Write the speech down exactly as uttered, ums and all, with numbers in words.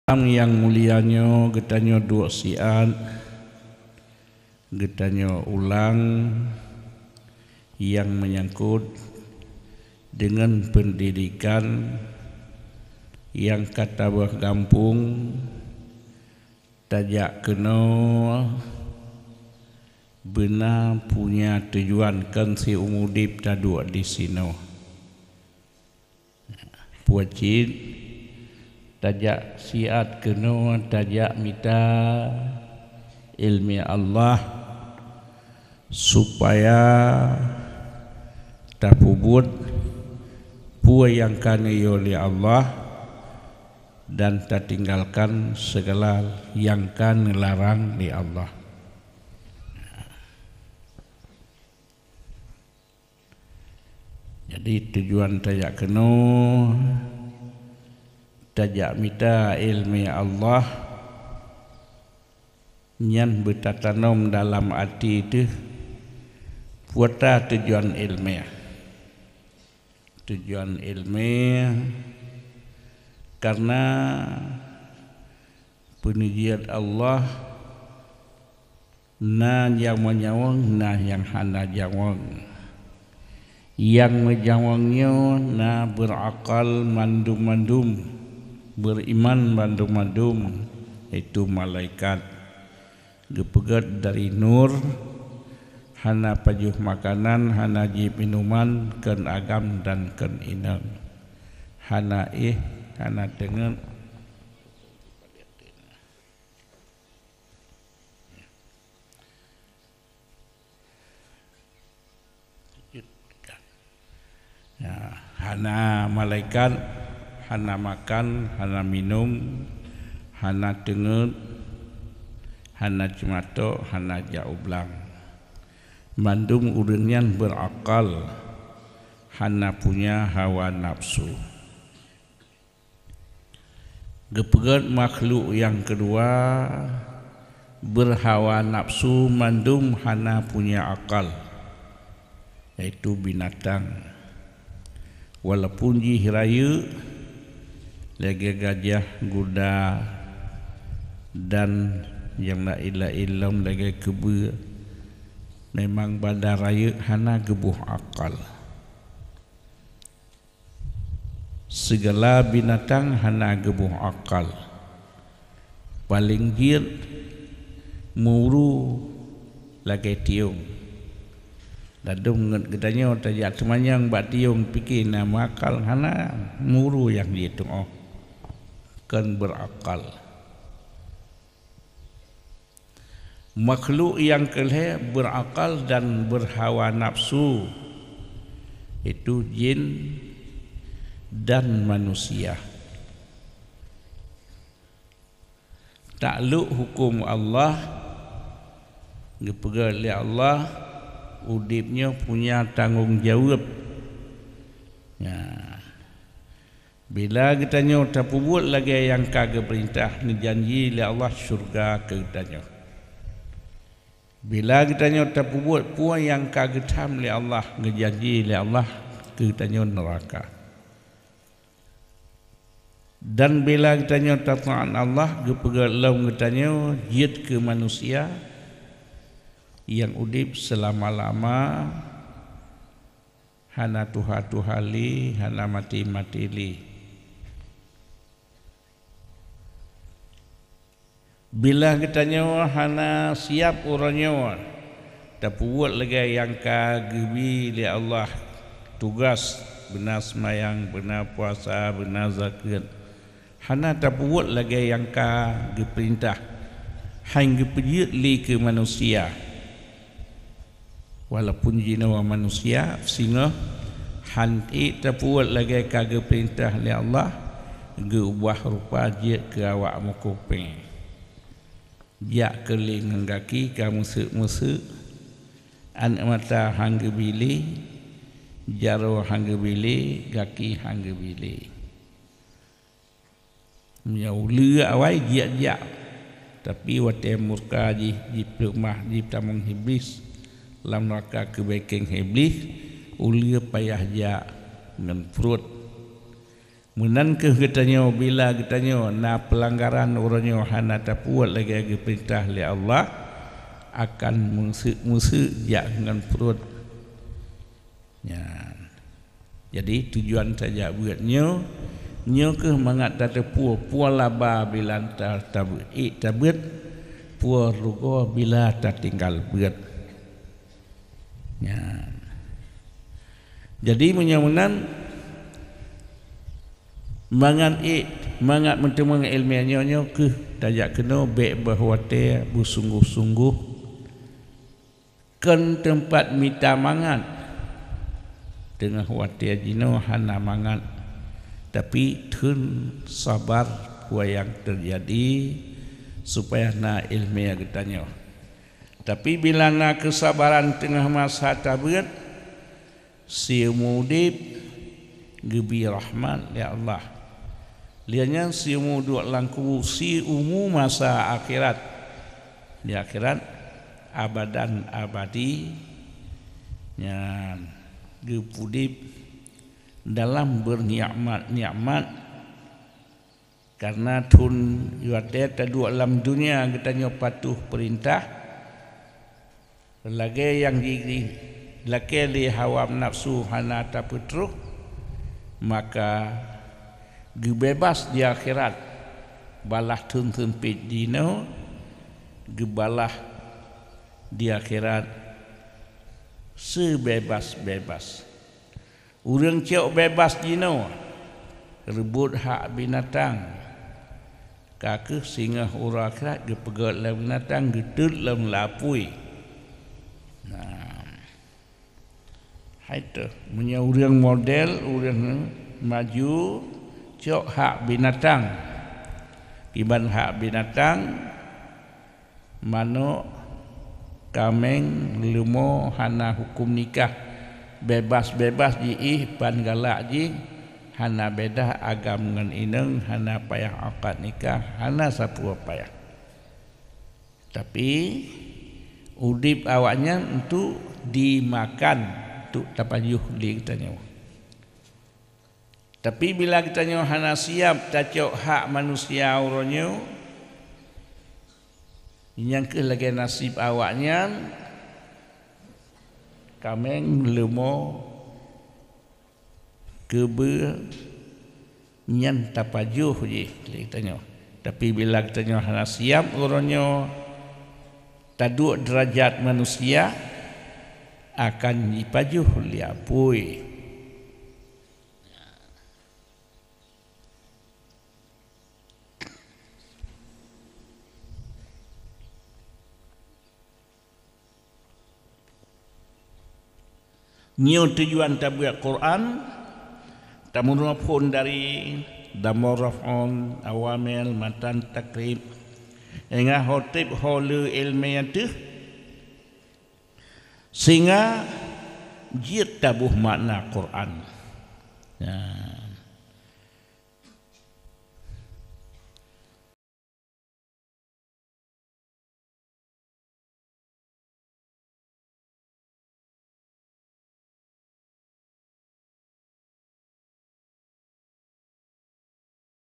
Malam nyang mulia nyoe geutanyoe duek siat, geutanyoe ulang nyang meunyangkot deungon peundidikan nyang ka tabah gampông, tajak keunoe beuna punya tujuan kon siumu udeb taduek disinoe. Peue cit tajak siat keunoe tajak mita ileumèe Allah, supaya tapeubuet peue nyang ka neuyue lé Allah dan tatinggalkan segala nyang ka neularang lé Allah. Jadi tujuan tajak keunoe, tajak mita ileumèe Allah, nyan beutatanom dalam até teuh peue tujuan ileumèe. Tujuan ileumèe karena peuneujiet Allah na nyang meujaweueng, na nyang hana jaweueng. Nyang meujaweueng nyoe na beurakal mandum-mandum, beuriman mandum-mandum, yaitu malaikat. Geupeugét dari nur, hana pajoh makanan, hana jieb minuman, kon agam dan kon inong. Hana éh, hana teungeut. Ya, hana malaikat, hana makan, hana minum, hana teungeut, hana ceumatok, hana jak u blang. Mandum ureuëng nyan beurakal, hana punya hawa nafsu. Geupeugét makhluk nyang keudua, beurhawa nafsu mandum hana punya akal, yaitu binatang. Walaupun jih rayeuk, lagée gajah, guda, dan nyang laén-laén lom lagée keubeue, memang banda rayeuk hana geuboh akal. Sigala binatang hana geuboh akal. Paleng jeuet meuru lagée tiong. Ladôm ngon geutanyoe tajak teumanyong bak tiong pike na meuakal, hana, meuru nyang jitu'oh, kon beurakal. Makhluk nyang keu lhée beurakal dan beuhawa nafsu, itu jin dan manusia. Taklok huköm Allah, geupeugah lé Allah, udeb nyoe punya tanggong jaweueb. Nah, Bila geutanyoe tapeubuet lagée nyang ka geupeurintah, neujanji lé Allah syeuruga keu geutanyoe. Bila geutanyoe tapeubuet peue nyang ka geutham lé Allah, neujanji lé Allah keu geutanyoe neuraka. Dan bila geutanyoe tataát Allah, geupeugét lom geutanyoe jeuet keu manusia nyang udeb seulama-lama, hana tuha-tuha lé, hana maté-maté lé. Bila geutanyoe hana siab uroe nyoe tapeubuet lagée nyang ka geubi lé Allah tugaih, beuna seumayang, beuna puasa, beuna zakeuet, hana tapeubuet lagée nyang ka geupeurintah, han geupeujeuet lé keu manusia. Walaupun jinoe manusia, singoh han ék tapeubuet lagée ka geupeurintah lé Allah, geuubah rupa jeuet keu awak meukupée. Jak keulieng ngon gaki ka meuseuk-meuseuk, aneuk mata han geubi lé, jaroe han geubi lé, gaki han geubi lé. Meunyoe uleue awai jijak-jak, tapi watée murka jih jipluek mah jitamong Iblih lam neuraka keubeukeng Iblih, uleue payah jak ngon pruet. Meunan kheueh geutanyoe, bila geutanyoe na peulanggaran uroe nyoe hana tapubuet lagée geupeurintah lé Allah, akan meuseuk-meuseuk jak ngon pruet. Nyan. Jadi, tujuan tajak beuet nyoe, nyoe kheueh mangat tateupeue peue laba bila ta-, tabeuet, ék tabeuet, peue rugoe bila tatinggai beuet. Nyan. Jadi, meunyoe meunan, mangat ék, mangat meuteumé iéleumé nyoe, nyoe kheueh tajak keunoe bék boh watée beusunggoh-sunggoh. Kon teumpat mita mangat. Teungoh watée jinoe hana mangat, tapi theun sabar peue nyang teujadi, supaya na iéleumé geutanyoe. Tapi bila na keusabaran teungoh masa tabeuet, siumu udeb geubri rahmat lé Allah. Lheueh nyan siumu duek lam kubu, siumu masa akhirat. Di akhirat abadan abadi nyan geupudeb dalam beunikmat-nikmat. Kareuna thon watée taduek lam donya geutanyoe patuh peurintah, lagée nyang ji-, jilakée lé hawa nafeusu hana tapeutroh, maka geubeubaih di akhirat. Balaih thon seumpét jinoe, geubalaih di akhirat seubeubaih-beubaih. Ureuëng cok beubaih jinoe, reubot hak binatang, ka kheueh singoh uroe akhirat geupeugét lé binatang, geutot lam lapui. Nah, hai teuh, meunyoe ureuëng model, ureuëng maju, cok hak binatang, kiban hak binatang, manok, kaméng, leumo hana huköm nikah, beubaih-beubaih jiih ban galak jih, hana beda agam ngon inong, hana payah akad nikah, hana sapeue payah. Tapi, udeb awaknyan untuk dimakan, untuk tapajoh lé geutanyoe. Tapi bila geutanyoe hana siab tacok hak manusia uroe nyoe, nyang kheueh lagée naseb awaknyan, kaméng, leumo, keubeue, nyan tapajoh jih lé geutanyoe. Tapi bila geutanyoe hana siab uroe nyoe taduek deurajat manusia, akan jipajoh lé apui. Nyoe tujuan tabeuet Quran, tameurunoe phon dari dhamma raf'un, awamil, matan, takrib, hingga ho treb ho le iéleumé ateueh, sehingga jeuet taboh makna Quran. Nah,